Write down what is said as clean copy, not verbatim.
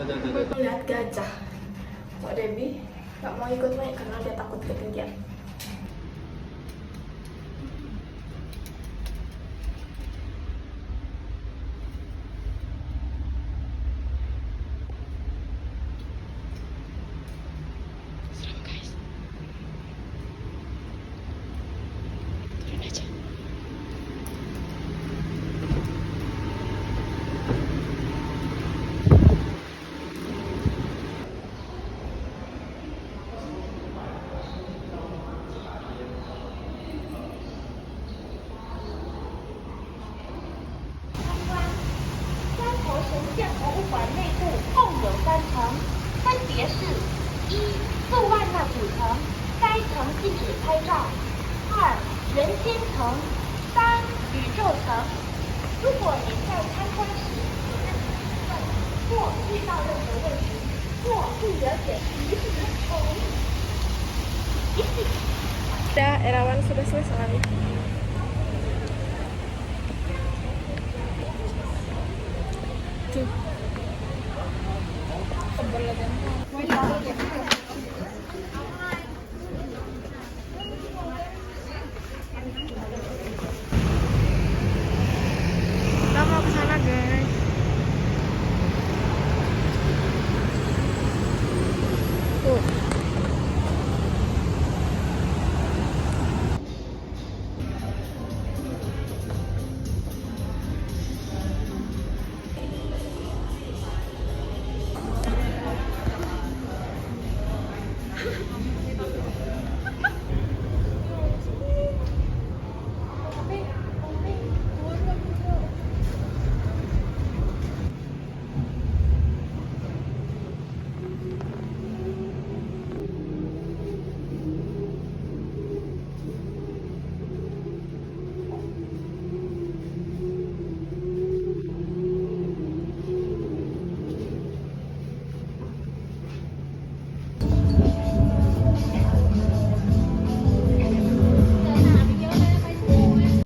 对对对对。 Lihat gajah. Kok Debbie nggak mau ikut naik karena dia takut ketinggian. Serem, guys. Turun aja. 参观。三佛神像博物馆内部共有三层，分别是：一、素万那主层，该层禁止拍照；二、人间层；三、宇宙层。如果您在参观时有任何疑问，或遇到任何问题，或不了解疑似宠物，疑似 Udah, Erawan sudah selesai.